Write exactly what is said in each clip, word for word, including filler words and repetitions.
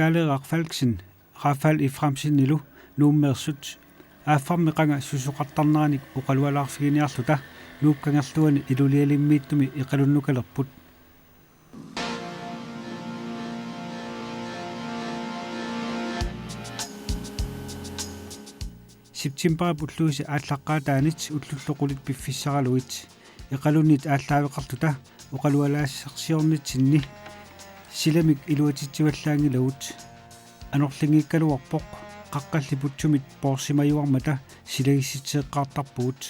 Kaaleeraq Falksen, Rafael Efraimsenilu Nuummeersut, aaffarmi qanga susoqartarneranik oqalualaarfiginiarluta Nuup Kangerluani Ilulialimmiittumi Iqalunnukalerput. Septembarip ulluisa aallaqqaataanit ullullu qulit piffissaralugit Iqalunnit aallaaveqarluta oqalualaassarsiornitsinni silamik iluatsitsivallaanngilagut. Anorlinngiikkaluarpoq, qaqqalli putsumit poorsimajuarmata silagissitseeqqaartarpugut.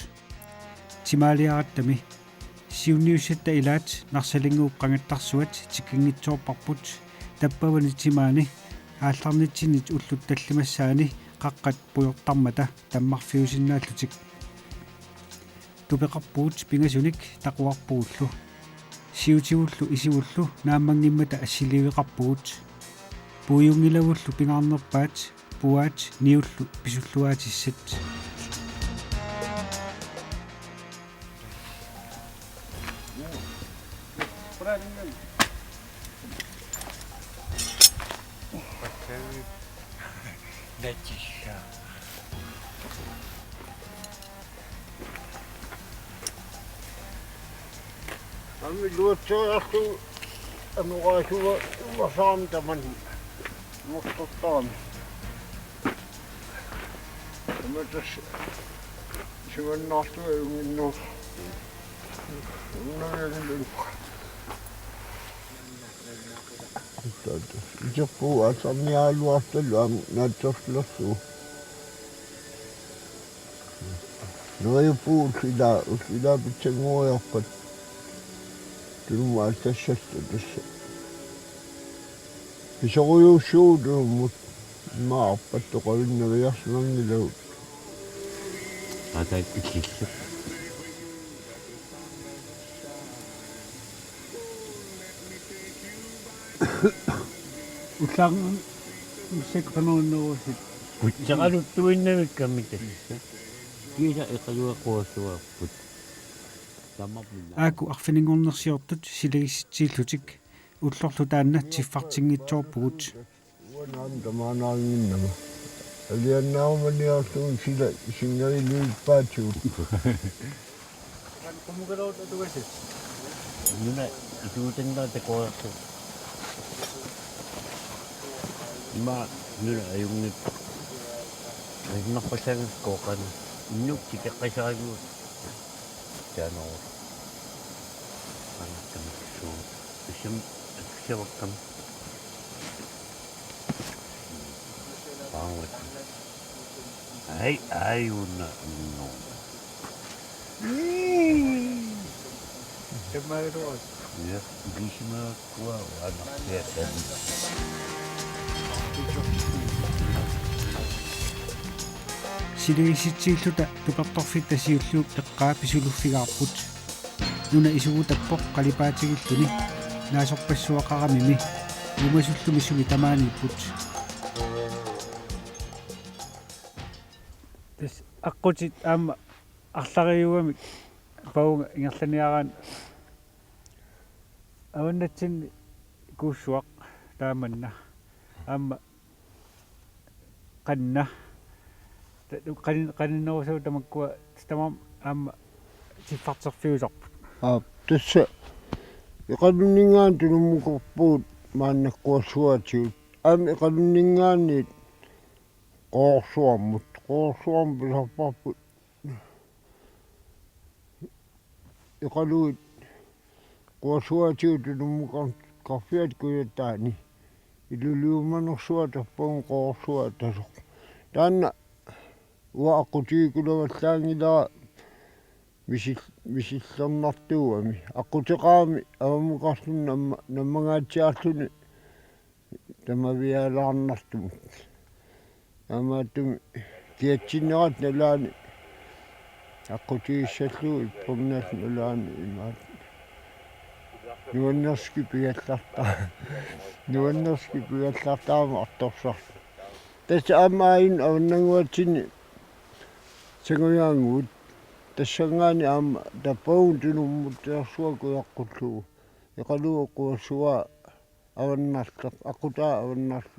Timaaliarattami siunniussatta ilaat Narsalinnguup qangattarsuat tikinngitsoorparput, tappavani timaani aallarnitsinnit ullut tallimassaanni qaqqat pujortarmata tammarfiusinnaallutik. Tupeqarpugut pingasunik taquarpugullu. Siutigullu isivullu naammanngimmata assiliiveqarpugut. Puiunngilagullu pingaarnerpaat puaat niullu pisulluaatissat. Aamma iluatseriarlugu anoraasuga uasaam taman uortortarami. Aamma tassa simannaarlugu ajunngitsoq. Unnavianngilaq. Iserpuu aasarniaraluartalu aamma naatsorsulerlugu. Neriuppugut ullut ilaat, ullut ilaat pitsanngoriarpat. Tunumut aallassalluta tassa. Pisorujuussuugut Nuummut. Immaqa arpattoqavinnaviarsimanngilagut. Ataat illillu. Ullaarnguaq missakkut panerunnerusit. Putseqaluttuinnavik kammi tassa. Kiisa Iqaluaquassuarput. Tamarmik. Aaku arfininngornersiortut silagissitsiillutik ullorlu taanna tiffartinngitsoorpugut. Uanga aamma tamaanaannginnama. Alianaarumaniarlugu sila singaviluippaatigut. Qumukaluut atugassat. Nuna isuutinnaat takuartoq. Ima nuna ajunngippoq. Ajunngippallaanngikkoq qanoq. Inuk tikeqqisaagut. Taanna. Qanakkamik suu. Isum atussavakkami. Paavut. Ai, ai, una, no. Tamaruat. Ja, bisima kua, ana, ja, tani. Silagissitsiilluta tupertorfitta siulliup eqqaa pisuluffigaarput. Nuna isugutappoq qalipaatigilluni naasorpassuaqaramimi uumasullumi sumi tamaaniipput. Tassa aqqutit aamma arlariugamik pavunga ingerlaniaraanni avannatsinni kuussuaq taamanna aamma qanna. Ta-, qanin-, qaninnerusagut tamakkua tamaat aamma tiffarterfiusarput. Aap, tassa Iqalunninngaanniit tunummukarpugut maannakkuassuaatigut. Aamma Iqalunninngaanniit Qoorsuarmut. Qoorsuarmut pisarparput. Iqaluit quassuaatigut tunummukarfiat kujataani. Iluliumanersuaq tappagu Qoorsuaq tasoq. Taanna uanga aqqutigikulavallaanngilara misil-, misillernartuugami. Aqquteqarami avamukarluni namma-, nammangaatsiarluni tamaviaalaarnartumut. Taamaattumik kiatsinnerat nalaani aqqutigissallugit ippornat nalaani imaat. Nuannersunik pigallarta-, nuannersunik pigallartarami artorsarluni. Tassa aamma aajuna avannannguatsinni sangujaannguit. Tassanngaanniit aamma tappavugut tunummuttorsuaq kujaqqullugu. Iqaluit quassuaq avannarleq, aqqutaa avannarleq.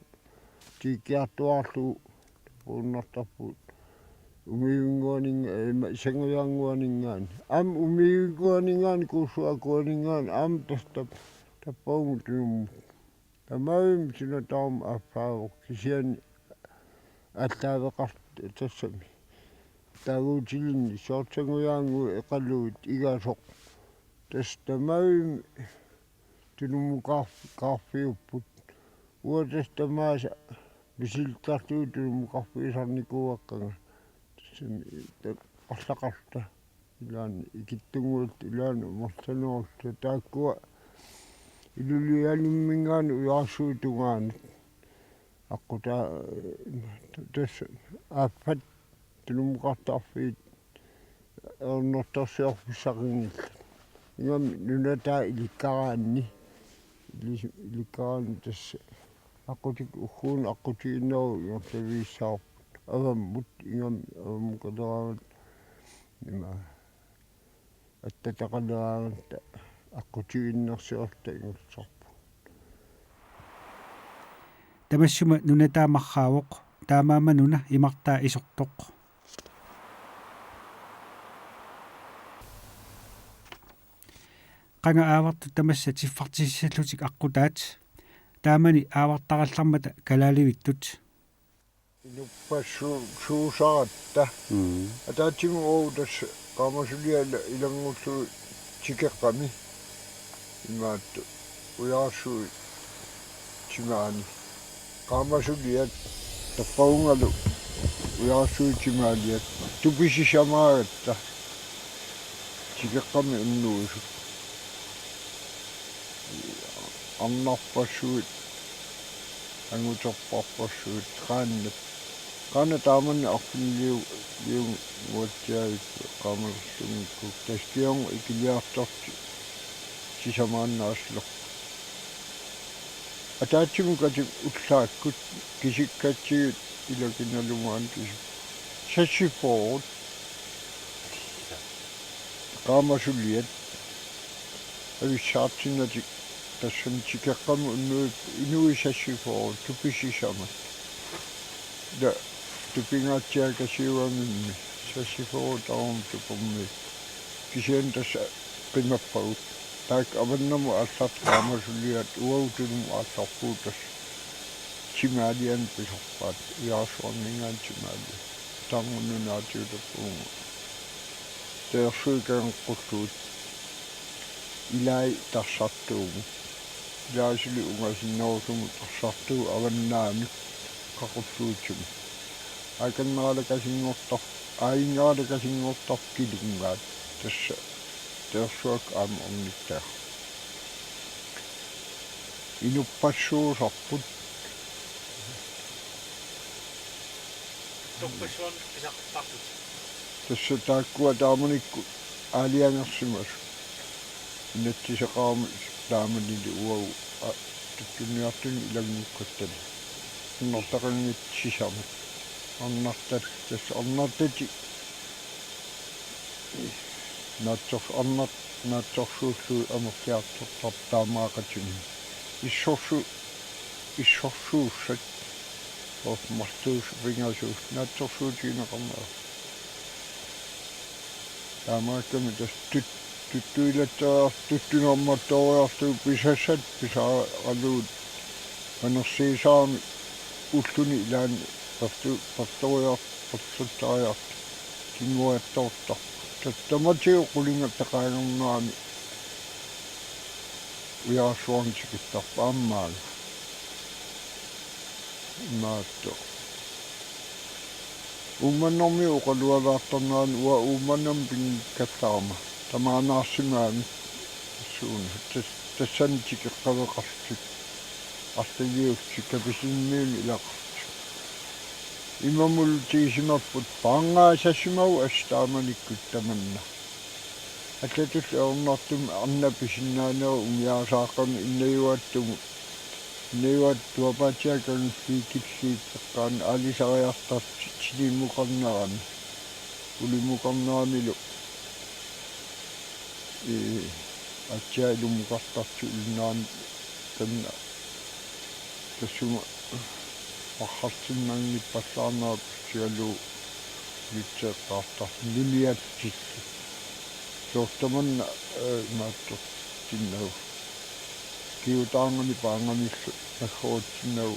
tiikkiartuaarlugu tapuunnartarpugut. Umiivinnguaninnga-, ima, Sangujaannguaninngaanniit. Aamma Umiivinnguaninngaanniit, Kuussuakuaninngaanniit, aamma tassa tap-, tappavunga tunummut. Tamarmik suna tamarmi aaffaavoq kisianni aallaaveqartut tassami. Taaguutilinnik soorlu Sangujaannguit, Eqaluit, Igasoq. Tassa tamarmik tunummukaarf-, kaarfiupput. Uanga tassa tamaasa misilittagara tunummukaaffisarnikuuakkanga. Tassami ta-, arlaqarluta. Ilaanni ikittunnguulluta, ilaanni amerlanerullunga, taakkua Ilulianumminngaanniit Ujarassuit tungaanut. Aqqutaa, tassa aaffat tunummukartarfiit ajornartorsiorfissaqanngillat. Ingammik nunataa ilikkaraanni, ilis-, ilikkaraanni tassa aqqutik ugguuna aqqutigiinnerup ingerlavigissavarput. Avammut, ingammik avammukaleraangat, ima, attataqaleraangatta aqqutigiinnersiorluta ingerlasarpugut. Tamassuma nunataa marraavoq, taamaammat nuna imartaa isortoq. Qanga aavartut tamassa tiffartissallutik aqqutaat, taamani aavartarallarmata kalaalivittut. Inuppassu-, suusaratta. Mm. Ataatsimut uagut tassa qaamasuliat ila-, ilanngullugu tikeqqami. Imaattoq Ujarassuit timaani. Qaamasuliat tappavungalu Ujarassuit timaaliat. Tupisisamaagatta. Tikeqqami unnuisut. Arnarpassuit, anguterpassuit, qaannat. Qaannat taamanna arfiniliu-, liunguatsiaavik qaamalerlunngikkukkit. Tassa kingorna ikiliartortut sisamaannaasilerput. Ataatsimukatit ullaakkut kisikkatsigut ila kinaluunniit kisik-, seksogfyrre. Qaamasuliat avissaartinnatik tassani tikeqqami unnuit inuit seksogfyrre tupisisamat. Ila tupingaatsiakasiugamimmi seksogfyrre tamarmik tupummi. Kisianni tassa qimappagut. Taakku avannamut aallartut qaamasuliat uagut tunumut aallarpugut tassa. Timaalianik pisarpaat, Ujarassuarminngaanniit timaaliat. Taanna nunaatigut tappavunga. Tasersuit kangerqullugit. Ilai tarsartuumut. Ilai suli ungasinnerusumut tarsartuuvoq avannaamik qaqulluutimut. Aakanneralakasinngortar-, aajinnaralakasinngortarfik kilunngaat. Tassa tasersuakkut aamma ornittagaq. Inuppassuusarput. Torpassuarnik pisaqartartut. Tassa taakkua taamanikkut aalajangersimasut. Inatsiseqarami taamanili uagut, a, tuttunniartuni ilanngukkattali. Arnartaqanngitsut sisamat. Arnartat, tassa arnartatik. Naatsor-, arnat-, naatsorsuullugit amerliartortarput taamaaqatigiinni. Issorsu-, issorsuussat. Ormartuus pingasuus naatsorsuutigineqarneq. Taamaakkami tassa tut-, tuttuilattariar-, tuttunermattooriarlugu pisassat pisaralugu panersiisaramik ulluni ilaanni pertu-, pertoriar-, pertuttariartut kinguattoortarput. Tassa tamatigut qulingattaqaannarnerani Ujarassuarnik tikittarput aamma maanga. Imaattoq. Uummannarmiut oqalualaartarnerani uanga Uummannamut pinngikkallarama. Tamaanaarsimagamik suuna. Tas-, tassani tikeqqaveqarlutik. Arlaliullutik Kapisinniunut ilaqarlutik. Imamullu tigisimapput paarngaasasimagut assut taamanikkut tamanna. Allatulli ajornartumik arnat pisinnaanerat umiaasaaqqamik innajuaattumut. Innajuaat tuapaatsiaat kangulliit killiit eqqaanni aalisariartartut tilimukarnerani. Ulimukarneranilu. Ee, aatsaat ilumukartartut ilinnaani taanna. Tassuma Arrartinnanngippallaarnera pissigalugu ilitseqqaartarluni nuniatsillu. Soorlu tamanna, eh, imaattortinnagu. Kigutaarnani paanganillu naggorutinnagu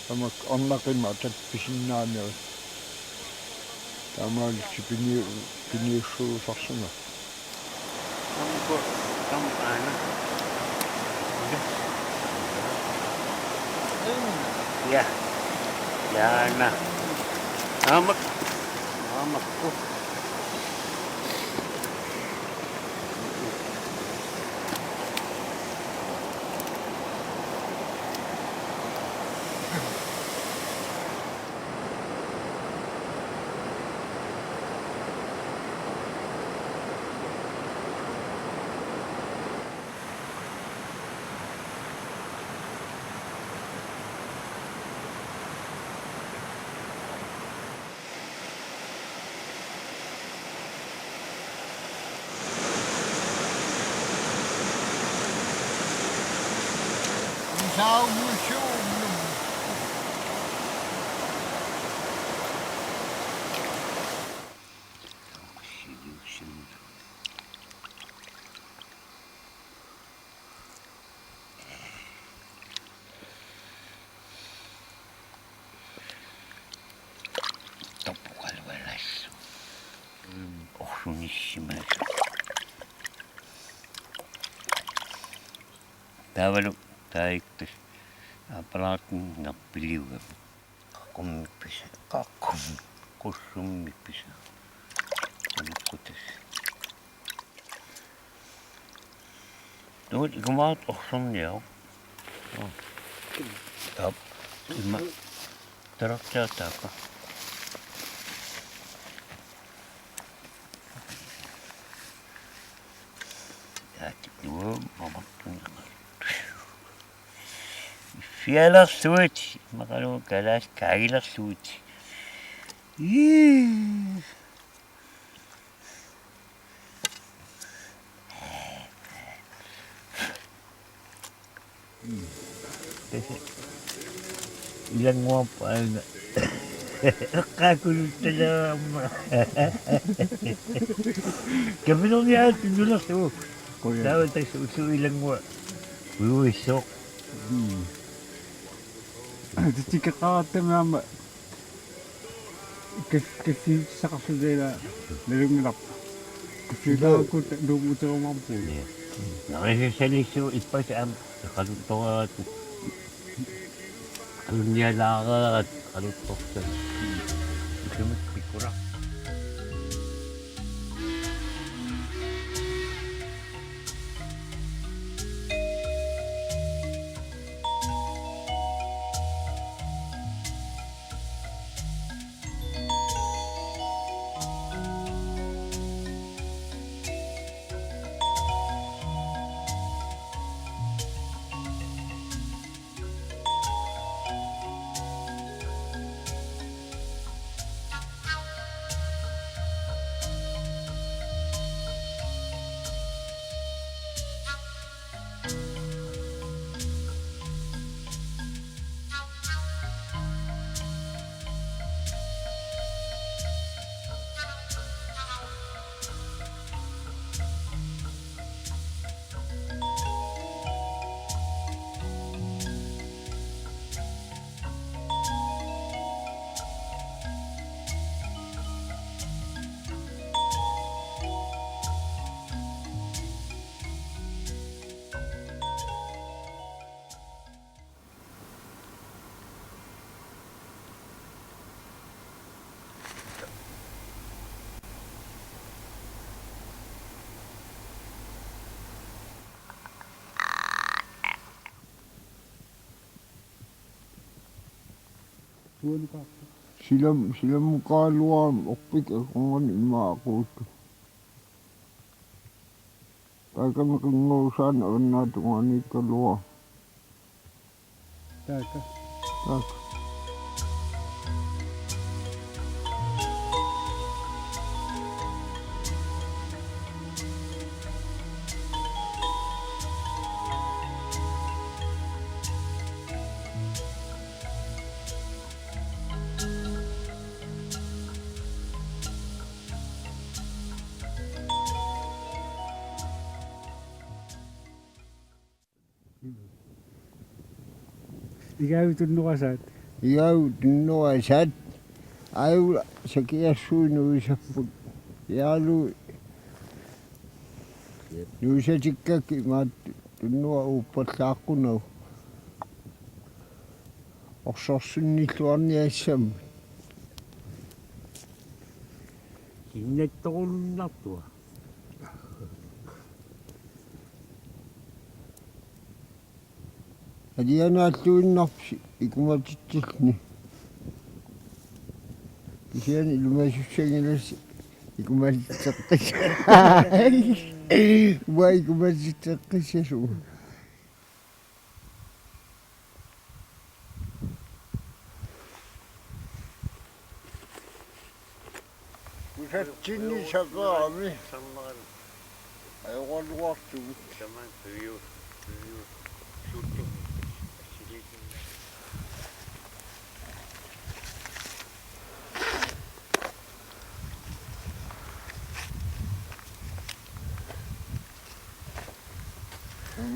tamakku arnat qimatat pisinnaanerit. Taamaalillutik pini-, piniussuusarsimapput. Tampu, tampu aana. Ja. Jaana. Aamma. Aamma. Topukalualassu. Orsunissimaasoq. Taavalu taikkas apparaatini nerpiliugami. Qaqummik pisa, qaqqum, qussummik pisa. Tamakkutas. Nuut ikumaat orsorniaruk. Taap. Imma. Taraktaataakka. Taati nuo mamartuniarnerlu. Iffialerluit, maqalu kalaas kaagilerluit. Ii. Ilannguarput aana. Eqqaakuluttalaarama. Kapilerniaat tunnulerlugu. Qujan. Taava tassa ullu ilanngua. Ujuissoq. Mm. Titikeqqaarattami aamma. Kas-, kassiussaqarluta ila nalunngilarput. Kassiutaakku luumuterumaarput. Ja. Narisassalissu ippassaq aamma eqaluttoraatut. Alunnialaareerat eqaluttorsat. Isumik pikkulaq. Silam-, silammukaraluarami orpik akornanni immaqa aquuttoq. Taakani qinnguusaani avannaatungaaniikkaluarami. Taakka. Taakka. Igaavi tunnorasaat. Igaavi tunnorasaat. Aajuna sakiassuit nuisapput. Iaalu nuisatikkakkit imaattoq tunnoraa uuppallaaqqunagu. Orsorsunnilluarniassammat. Sinnattorunnartua. Alianaalluinnarpisi ikumatitsilluni. Kisianni ilumasussanngilassi ikumatitseqqis. Uanga ikumatitseqqissasunga. Kusatsinni saperami. Ajoraluartugut.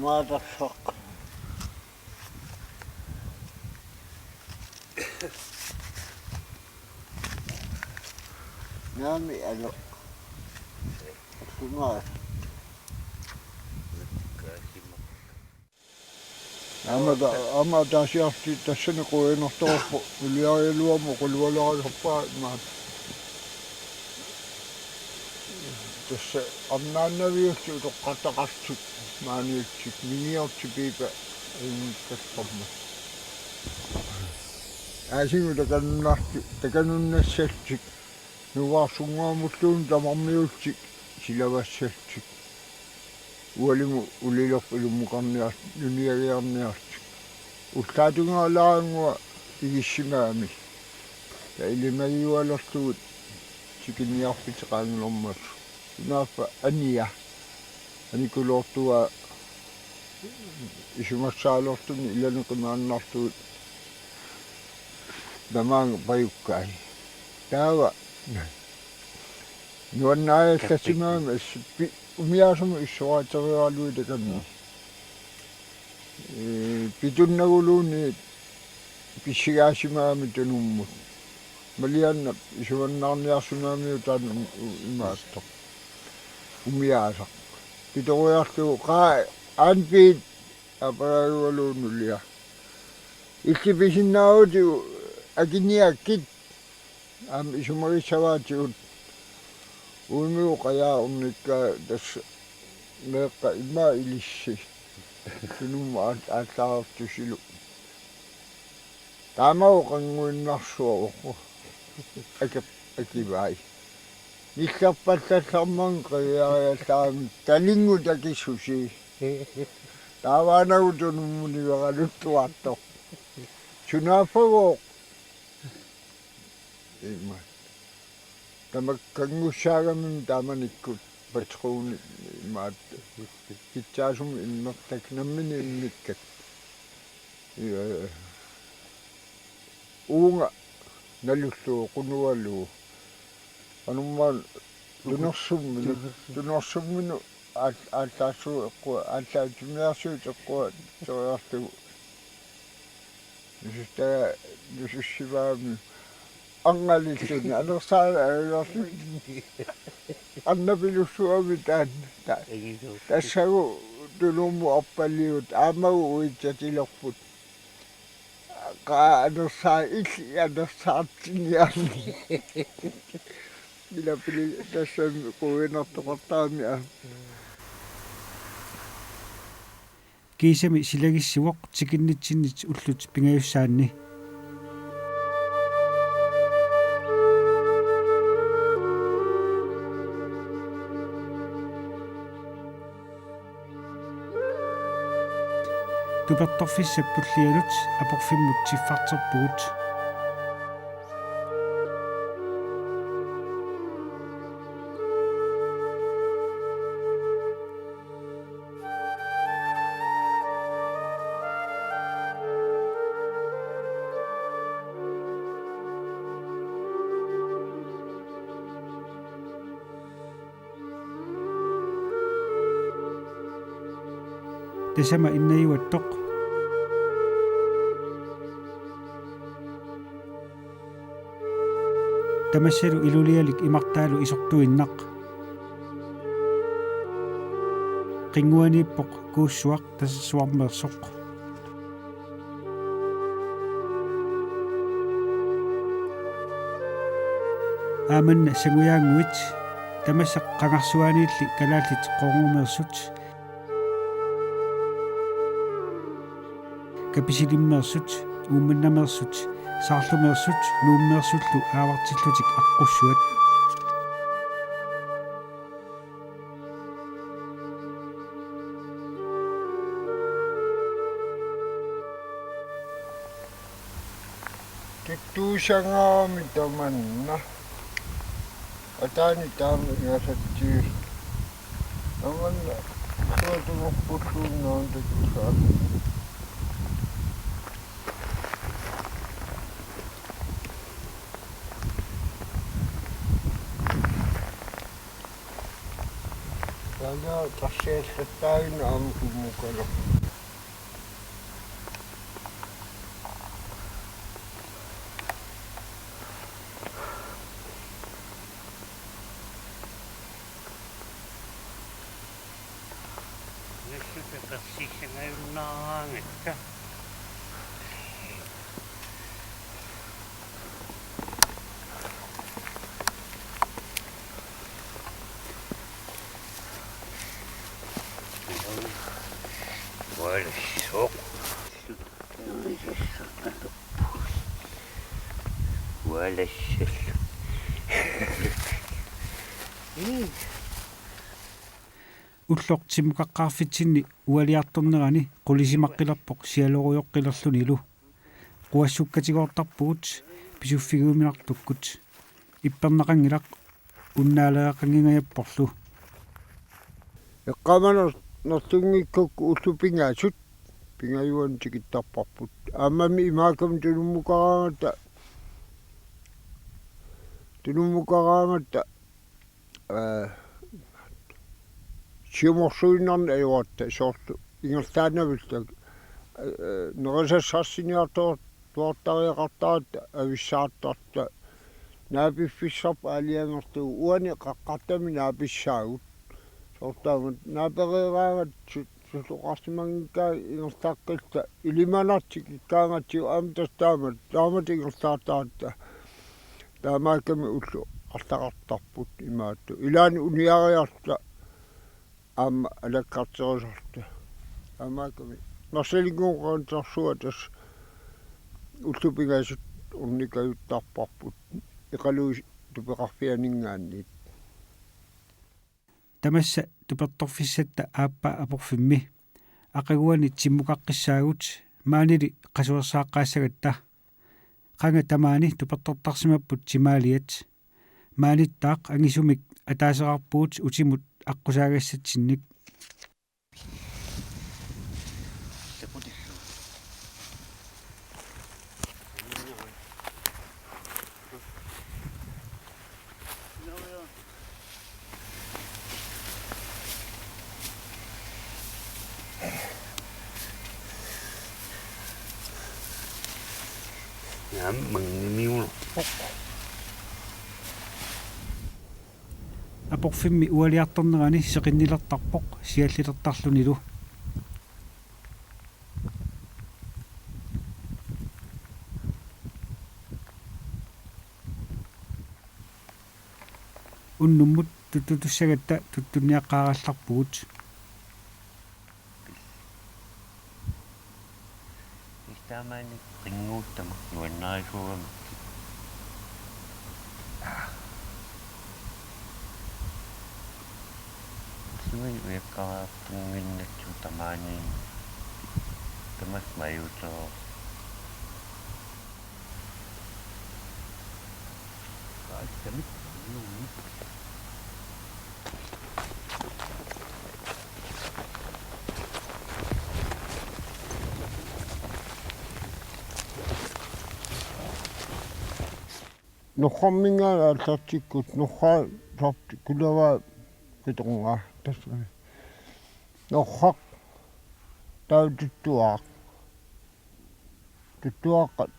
Maatassaq. Naamik, alo. Sunaaffa. Aamma ta-, aamma ataasiarlutit tassani qujanartorpoq, nuliarigaluarmat oqalualaarisarpara imaattoq. Tassa arnaannaviullutik utoqqattaqartut maaniittik, miniortik piipa ajunngikkallarmat. Aasigut takanunnar-, takanunnassattik, nuuarsunnguamulluunniit tamarmiullutik silavassattik. Ualimut ulilerput ilummukarniar-, nuniagiarniarlutik. Ullaatungalaarannguaq igissimagami. Taava ilimagiualerlugu tikiniarfissaqaanngilarmata. Sunaaffa ania. Anikuloortua isumassaalerluni ilaneqimaannarlugu tamaanga pajukkai. Taava nuannaajallasimagami assippi umiaasumut issuaateriaraluit takanni. Ee, pitunnaguluunniit pissigaasimagami tunummut. Maliannap isumannaarniarsimagamiuk taanna u-, u-, imaattoq. Umiaasaq. Pitoriarlugu qaa aanpiit aapalaajugalugu nulia. Illit pisinnaavutit akiniakkit. Aamma isumagissavaatigut uimigut qajaa ornikkaa tassa meeqqat immaqa ilissi. Tunummut aat-, aallaartusilu. Taamagu qannguinnarsuaq. Aki-, akivai. Nillerpallallarmat qiviariallaramik talingut akissusi. Taavaanagu tunummut niveranuttuartoq. Sunaaffagooq. Ima. Tamakku kanngussaagamik taamanikkut patroni imaattoq. Pitsaasumik immertakkat, nammineq immikkat. Ee, uunga nalullugu qunugalugu. Qanormaanna tunersumminut, tunersumminut aal-, aallaassuup eqqua-, aallaassutsimmiarsuup eqqua teriarlugu. Nusuttaga nusussivagami. Arnalilluni anersaarluni ajugaarluni. Arnapilussuugami taanna. Ta-, tassagu tunummut arpaliut aammagu uitsatilerput. Qaa anersaa-, illit anersaartinniarni. Ilapili tassami qujanartoqartarami aamma. Kiisami silagissivoq tikinnitsinnit ullut pingajussaanni. Tupertorfissap tullianut aporfimmut siffarterpugut. Tassami innajuattoq. Tamassalu ilulialik imartaalu isortuinnaq. Qinnguaniippoq kuussuaq tasersuarmeersoq. Aamanna sangujaannguit, tamassa qangarsuaaniilli kalaallit Qoornumeersut, Kapisilimmeersut, Uummannameersut, Saarlumeersut, Nuummeersullu aavartillutik aqqussuat. Tuttuusangaarami tamanna. Ataani taama ingasatsigu. Tamanna tuatunerpulluunnaantakkaa. Taanna tarsiallattaagina aamma kummukalerpoq. Nassuteqarsiissangajunnaaraangatta. Ualassoq. Ualassallu. Ulloq timmukaqqaarfitsinni ualiartornerani qulisimaqqilerpoq sialorujoqqilerlunilu. Quassukkatigoortarpugut pisuffigiuminartukkut. Ippernaqanngilaq, unnaalereqanngingajapporlu. Eqqaamaner-, nerlunngikkukku ullut pingasut pingajuanni tikittarparput. Aammami imaakkami tunummukaraangatta, tunummukaraangatta, aa, siumorsuinnarneq ajoratta soorlu ingerlaannavillugit, aa, nerisassarsiorniartoq tuartariaqartaratta avissaartartut naapiffissarput aalajangerlugu uani qaqqartami naapissaagut. Soorlu taama naapereeraangat su-, susoqarsimanngikkaangat ingerlaqqilluta ilimanartik ikkaangatsigu aamma tassa taamatut, taamatut ingerlaartaratta. Taamaakkami ullut arlaqartarput imaattoq. Ilaanni uniariarluta aamma alakkarterusorta. Taamaakkami Narsalinnguup qanittarsuaq tassa ullut pingasut ornikajuttarparput Iqaluit tupeqarfianinngaanniit. Tamassa tupertorfissatta aappaa aporfimmi. Aqaguani timmukaqqissaagut, maanili qasuersaaqqaassagatta. Qanga tamaani tupertortarsimapput timaaliat. Maanittaaq angisumik ataaseqarpugut utimut aqqusaagassatsinnik. Naammanngimiulerpoq. Aporfimmi ualiartornerani seqinnilertarpoq siallilertarlunilu. Unnummut tuttutussagatta tuttunniaqqaarallarpugut. Istaamaani qinnguuttama nuannarisuugamikkit. Ullumi ujakkaraartunnginnatsigu tamaani tamassi majuutereersoq. Norrarminngaanniit aallartikkut, Norra saartut Kulavaa qitorngaa tassami. Norraq taava Tuttuaq. Tuttuaqqat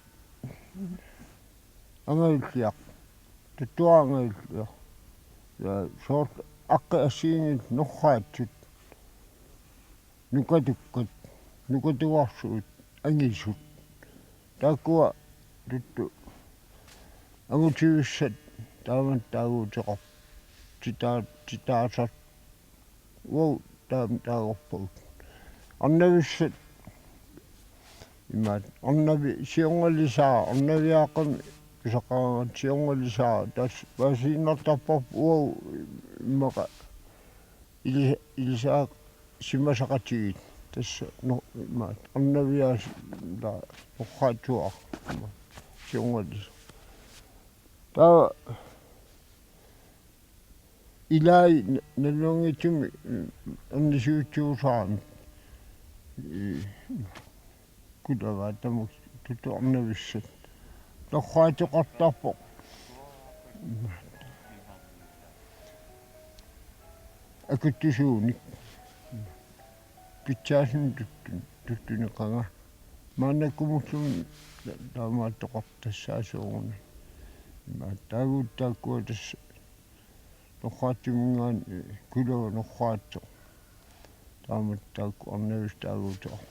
Angajulliaq. Tuaangaillu. Ja soorlu aqqi assigiinngitsut norraatsut. Nukatukkat. Nukatugarsuit. Angisut. Taakkua tuttu angutivissat taamatut taaguuteqarput. Titaa-, titaasat. Uagut taama taagorpagut. Arnavissat imaat, arnavi siornalisaa, arnaviaaqqami pisaqaraangat siornalisaa, tassa paasiinnartarparput uagut immaqa ili-, ilisaaqarsimasaqatigiit. Tassa no-, imaat, arnaviaas-, la-, norraatsuaq, imaat, siornalisaa. Taava ilai n-, nalunngittumi, mm, ernisuutsiusaarami. Ee, kulavaa tamakku tuttu arnavissat. Norraatsoqartarpoq. Akuttusuunik. Pitsaasunik tuttun-, tuttuneqanga. Maannakkumulluunniit ta-, taamaattoqarpoq tassaasuuguni. Imaat taaguutit taakkua tassa. Norraatsuminngaanniit, ee, kulava norraatsoq. Taamatut taakku arnavissat taaguuteqarput.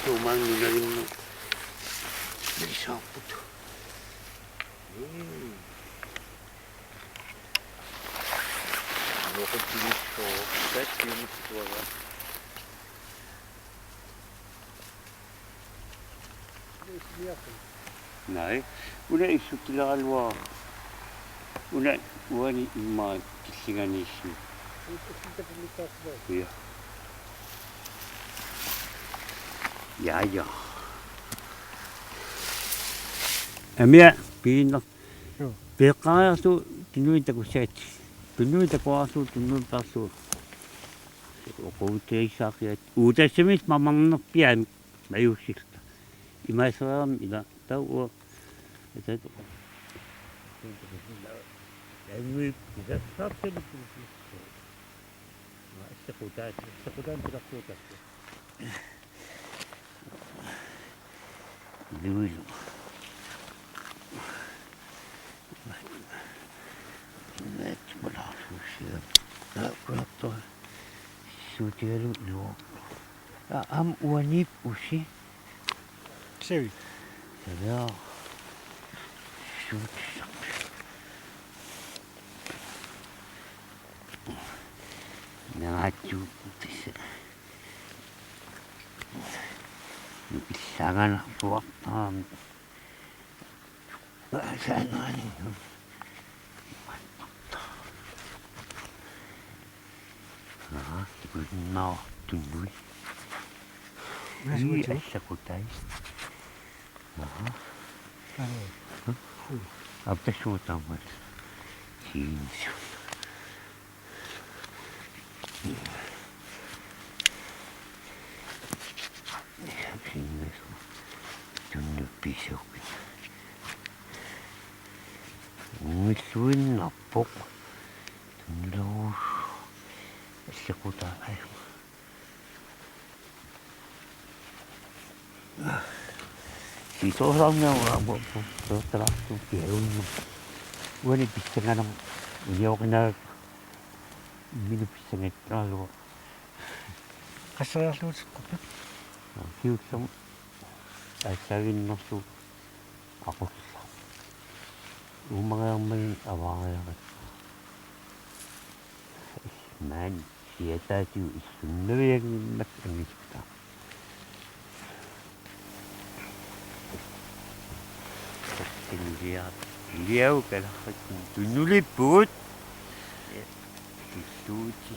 Tuumaannaq nunaginnaq. Ilisarput. Mm. Nuquttigissuaq. Tatsiumuttuaga. Naa. Una issutsileraluarpara. Una uani immaqa killinganiissuuvoq. Ja. Ja, ja. Amia, piinnaq. Joo. Peeqqariarlugu tunui takussaat. Tunui takuarlugu tunui peerlugu. Oqouteisaqiat. Uutassami mamarnerpiaami. Majuussilluta. Imaaseriarami ila taava. Etaat. Taavui pisassartalik. Sequtaat, sequtaat pilartuutat. Iluilu. Imaattumalaarlugu siam. Naakkuartoq. Suutigalugu iluarpoq. Aa, aamma uaniippoq usi. Siavi. Siaviaa. Suutissaq. Naatsuuttissa. Nukillanganarluartarami. Saanaani. Aa, tukunnartunui. Ii, allakutai. Aa. Aa. Aptassuut taamaallaat. Kiinsu. Sinnesu. Tunniuppisoq. Unnilluinnarpoq. Tunniuvoq. Аллеқутаа ай. Ситоорларнаа уа уа уа уа уа уа. Уани писсанганам униоқинаа имминут писсангассаалугу. Qasseriarluuteqarpit? Kingullermik aatsaaginnarlugu aqullugu. Uummariarmagit avaariarlugu. Maani siataatigut issunnavianngimmat angissutaa. Soqutigilia iliagu kalerrikkut tunulippugut. Tulluuti.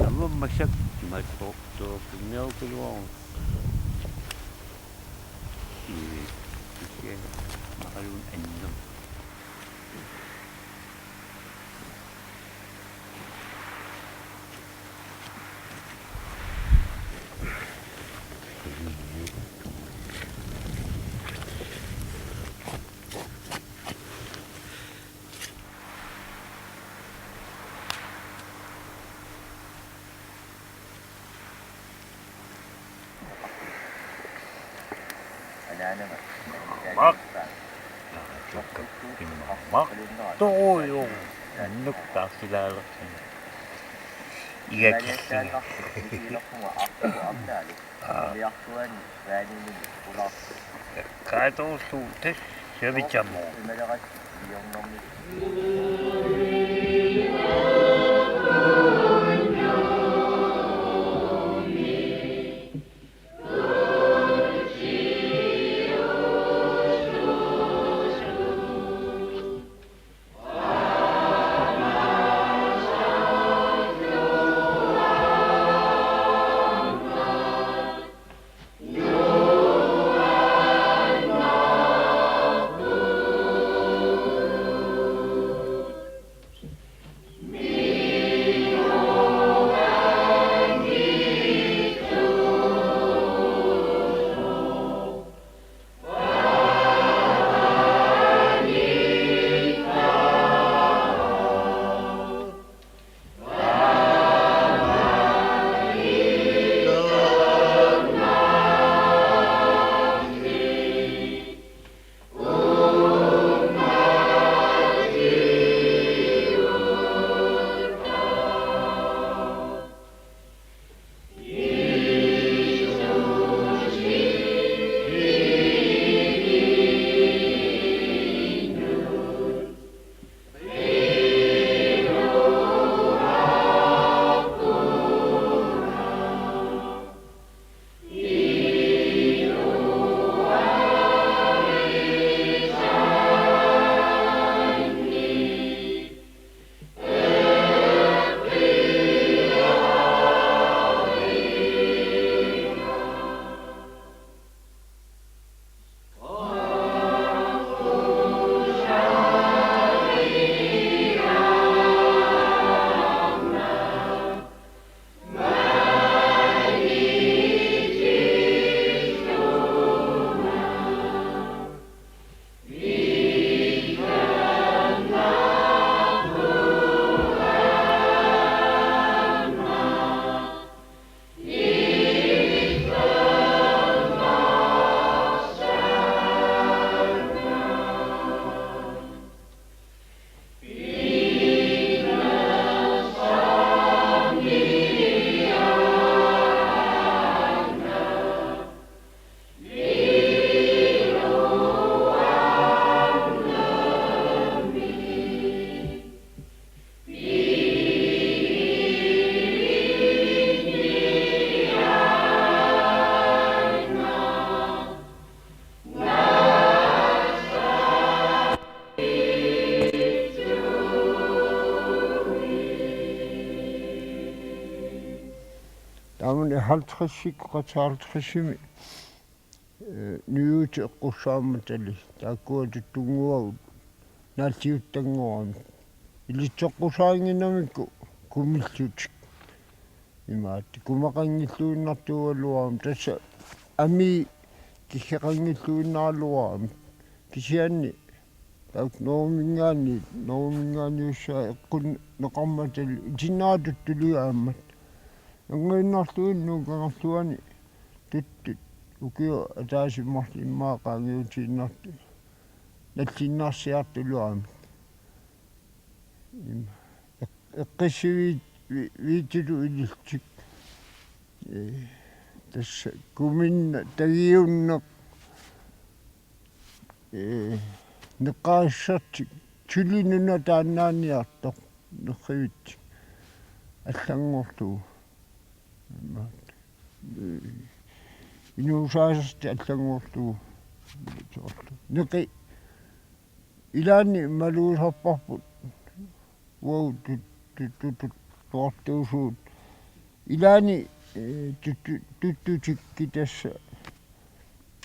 Aamma massakkut timaattoortoortinniukaluaruk. Ii, kisianni maqaluun annerpoq. Mak. Mak. Toruju. Annuk taarsilaalersinga. Iga kissinga. Aa. Kaatullu tassa savitsammo. Taamani halvtredsikkut halvtredsimi, eh, nujuuteqqussaammatali taakkua tuttunnguagut naalliuttanngoramik. Ilitsoqqusaannginnamikku kumillutik. Imaattoq kumaqanngilluinnartuugaluarami tassa amii kiggeqanngilluinnaraluarami. Kisianni Ak-, Norgeminngaanniit, Norgeminngaanniit eqqunneqarmata itinnaatut tuliaammat. Angiinnarluinnaq Kangerluani tuttut ukiut ataaseq marluk immaqa qaangiutiinnartut nallinnarsiartulaarmata. Im-, eq-, eqqissiviit-, vi-, viititut ilillutik. Ee, tassa kuminneq, tagiunneq, ee, neqqarissertik, tuli nuna taannaanniartoq nerrivitsoq allanngorlugu. Ee, inuusaasertik allanngorlugu. Soorlu. Neqi ilaanni malugisarparput. Uagut tut-, tut-, tut-, tuttuartuusugut. Ilaanni, ee, tuttu-, tuttutikki tassa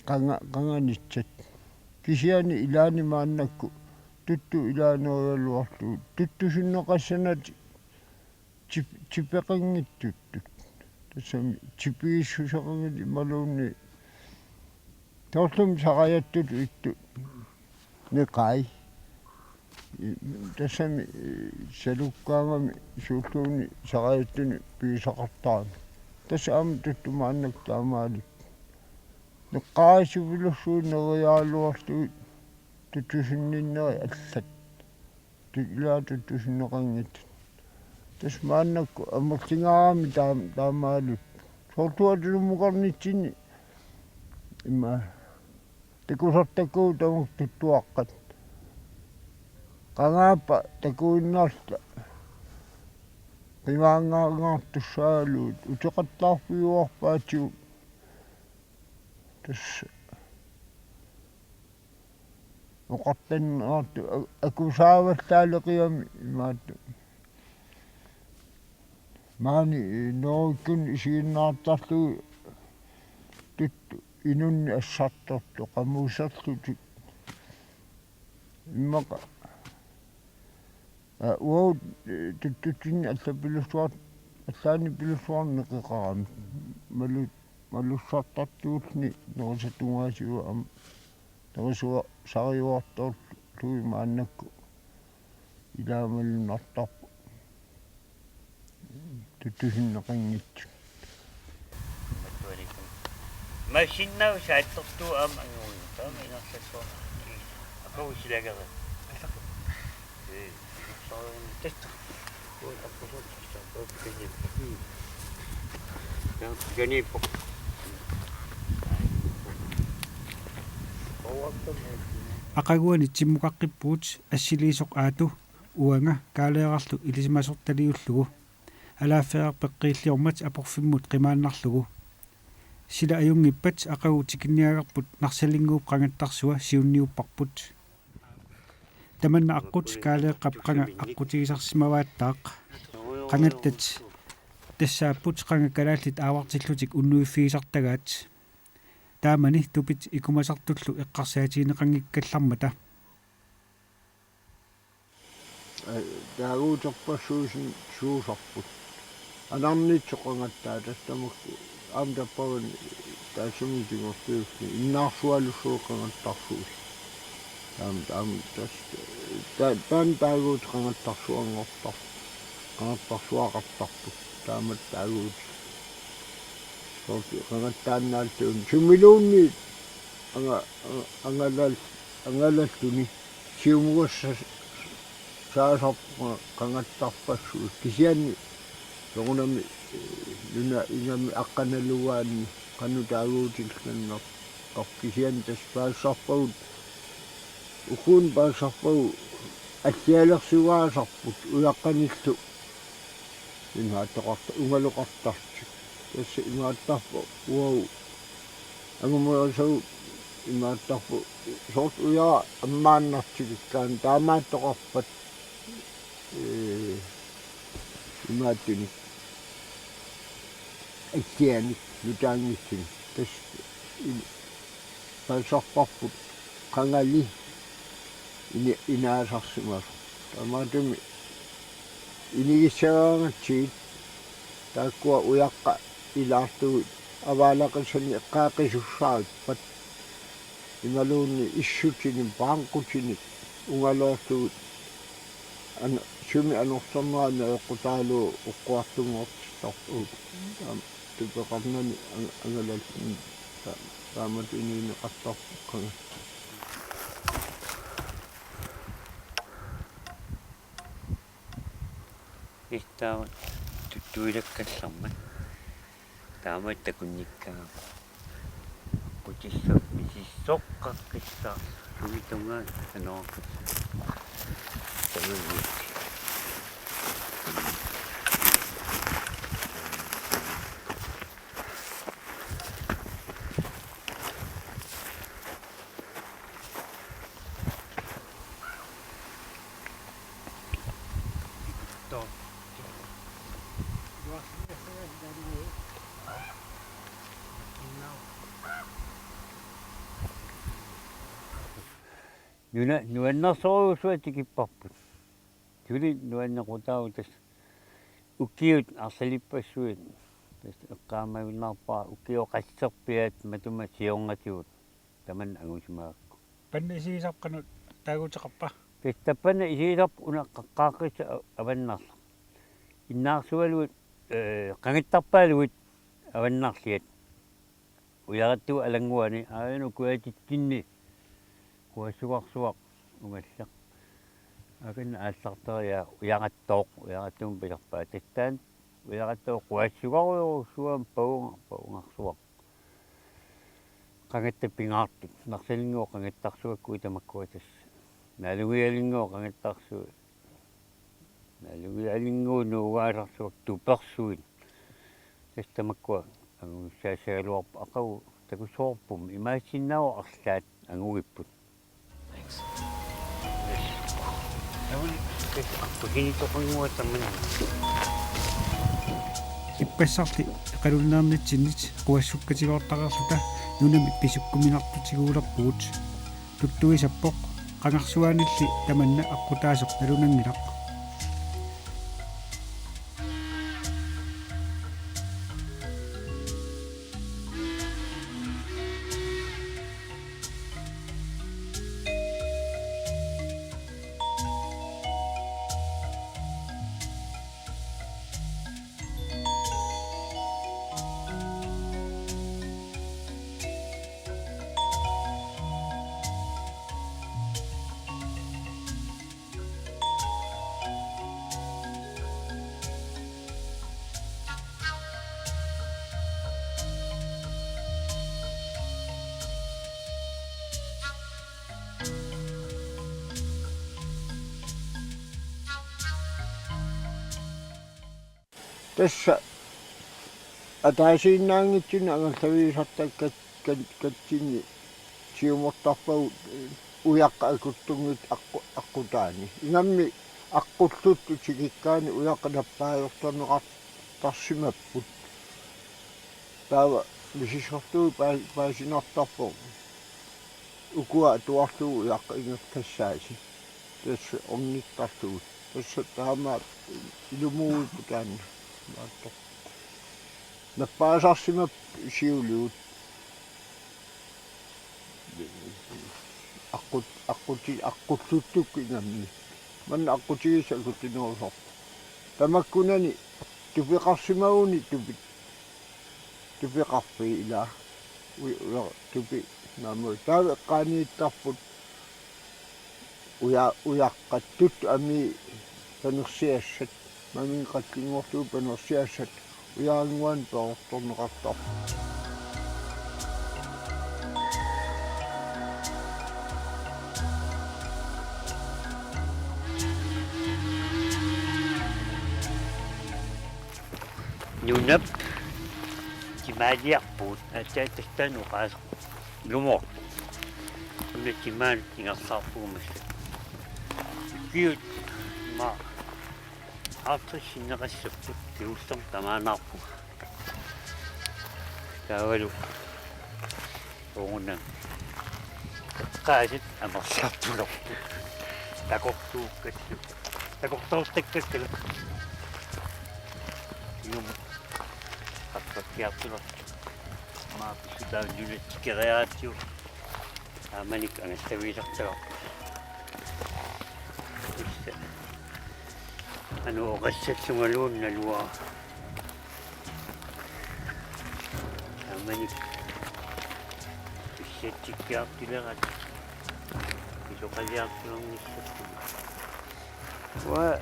qanga-, qanganitsat. Kisianni ilaanni maannakkut tuttut ilaanerigaluarlugit tuttusinneqassanati tip-, tipeqanngitsuttut. Tassami tipigissuseqanngitsut imaluunniit soorlumi sarajattutut ittut neqai. Tassami, ee, salukkaangami suulluunniit sarajattunik pigisaqartarami. Tassa aamma tuttut maannakkut taamaalillutik. Neqqarissupilussuit nerigaluarlugit tuttusinninnerit allat. Tut-, ilaa tuttusinneqanngitsut. Tassa maannakkut amerligaarami taam-, taamaalillutik. Soorlu atunukarnitsinni immaqa takusartakkagut tamakku tuttuaqqat. Qangaappat takuinnarluta qimaanngaanngartussaagaluit uteqattaarfigiuarpaatigut. Tassa oqartanneqartut a-, akusaavallaaleqigamik imaattoq. Maani, ee, Norgekkunni isiginnaartarlugit tuttut inunnik assartortut qamuuserlutik. Immaqa. Aa, uagut, ee, tuttutsinni allapilussuar-, allaanipilussuarnik neqeqarami. Malu-, malussartartuulluni nerisatungaasigut aamma. Nerisuga-, sariuartoorlugit maannakkut ilaa malunnartarput. Tuttusinneqanngitsut. Mattualikun. Massinnagu saattortuu aamma anguin. Taama inersassuarnarpoq. Aqagu silagara. Ee, inersarivunga tassa. Uanga tappasoortartarpoq. Janippoq. Aqaguani timmukaqqippugut assiliisoq Aatu uanga Kaaleerarlu ilisimasortaliullugu. Alaaffiaraq peqqiilliormat aporfimmut qimaannarlugu. Sila ajunngippat aqagu tikinniagarput Narsalinnguup qangattarsua siunniupparput. Tamanna aqqut Kaaleeqqap qanga aqqutigisarsimavaattaaq. Qangattat tassaapput qanga kalaallit aavartillutik unnuiffigisartagaat. Taamani tupit ikumasartullu eqqarsaatigineqanngikkallarmata. Ee, taaguuterpassuusinnut suusarput. Anarnitsoq qangattaa tassa tamakku aamma tappavani taassuma kingorna innaarsualussuit qangattarsuusi. Taam-, taam-, tassa, ta-, taanna taaguuteq qangattarsuanngortar-, qangattarsuaqartarput. Taamatut taaguuteq. Soorlu qangattaannaalluunniit. Sumiluunniit anga-, anga-, angalal-, angalalluni. Siumukassaasaarpunga qangattarpassuit. Kisianni soorunami, ee, nunap ingammik aqqanalugaanni qanoq taaguutilluinnarpoq. Kisianni tassa paasisarpagut, ukuunik paasisarpagut allialersugaasarput ujaqqanillu imaattoqarta-, ungaloqartartut. Tassa imaattarpoq uagut angumerisagut imaattarput soorlu ujara ammaannartikkaanni taamaattoqarpat, ee, imaattunik allianik nutaanngitsunik. Tassa i-, paasisarparput qangali ini-, inaasarsimasoq. Taamaattumik inigissagaangatsigit taakkua ujaqqat ilaartugit avaalaqisanik eqqaaqqisussarippat imaluunniit issutinik, paanqutinik, Ungaloorlugu ana-, sumi anorlernerani eqqutaalu uqquartunngortittarput. Aamma tupeqarnani ang-, angalalluni ta-, taamatut inuuneqartarpoq qanga. Istaava tuttuilakkallarmat. Taama takunnikkaa. Qutissaq misissoqqaqqissaaq. Sumitunga sanoqis. Tamanni. Nuna-, nuannersorujussuaq tikipparput. Suli nuannequtaavoq tassa ukiut arsalippassuit. Tassa eqqaamavinnarpara ukiut qasserpiaat matuma siornatigut tamanna angusimagakku. Panna isigisarput qanoq taaguuteqarpa? Tassa tappavani isigisarput una qaqqaaqqissoq a-, avannarsoq. Innaarsualugit, ee, qangattarpaalugit avannarliat. Ujarattugut alannguani aajuna kuatitsinni quassugarsuaq ungallaq. Akanna aallartariaq ujarattooq, ujarattuumik pilerpaa tassaana, ujarattooq quassugarujorujussuaq pavunga-, pavungarsuaq. Qangattap pingaartut, Narsalinnguup qangattarsuakkuit tamakkua tassa. Naalungialinnguup qangattarsuit. Naalungialinnguup nuugaasarsuit tupersuit. Tassa tamakkua angussaassagaluarput aqagu takussuarput imaassinnaavoq arlaat angugipput. Thanks. Ippassarli eqalunneernitsinnit quassukkatigoortariarluta nunami pisukkuminartutiguulerpugut. Tuttuisappoq, qangarsuaanilli tamanna aqqutaasoq nalunanngilaq. Tassa ataasiinnaanngitsunik angallavigisartakkat kat-, katsinni siumortarpagut, ee, ujaqqat akuttunngitsut aqqu-, aqqutaani. Ingammik aqqulluttut tikikkaanni ujaqqat nappaajortorneqartarsimapput. Taava misissortuut paa-, paasinartarpoq. Ukua atuarlugu ujaqqat ingerlassaasi. Tassa ornittarlugu. Tassa taamaat ilumuuipput taanna. Maattoq. Nappaasarsimapput siuligut. Aqqut-, aqquti-, aqqulluttukkut ingammik. Manna aqqutigisagut tinuusoq. Tamakkunani tupeqarsimaguni tupit. Tupeqarfiit ilaa. Ui-, ui-, tupi-, naamui. Taava eqqaaniittarput. Uja-, ujaqqattut amii panersiassat. Maminnut qallinngorlugu panersiassat. Ujaraannguanik perortorneqartarput. Nunap timaaliarpugut, aatsaat tassaanut oqaaseq. Ilumut. Nunap timaanut ingerlaarpugut massakkut. Ukiut ima halvtreds sinneqassapput, kingullermik tamaanaarpunga. Taavalu uunga eqqaasat amerlaartulerput. Takortuukkallu. Takortoortakkakkalu. Ilumut. Qaffakkiartulerput. Aamma pissutaannut tikeriaratsigu. Taamanikkut angallavigisartagarput. Tassa. Anu oqassallungaluunnaluaq. Taamani. Pissatsikkiartulerata. Pisoqaliartulernissapput. Uanga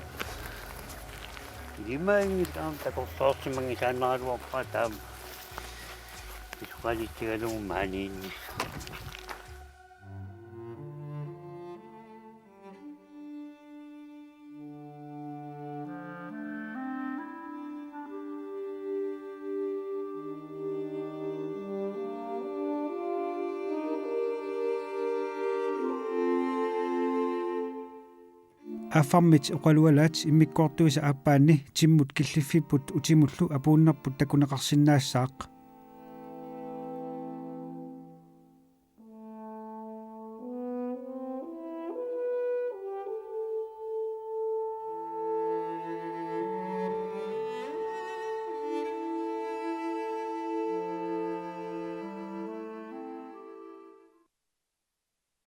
ilimaanngilaq aamma takorloorsimanngisaannaraluarpara taama. Pisoqalitsigalugu maaniinni. Affarmit oqalualaat immikkoortuisa aappaanni timmut killiffipput utimullu apuunnerput takuneqarsinnaassaaq.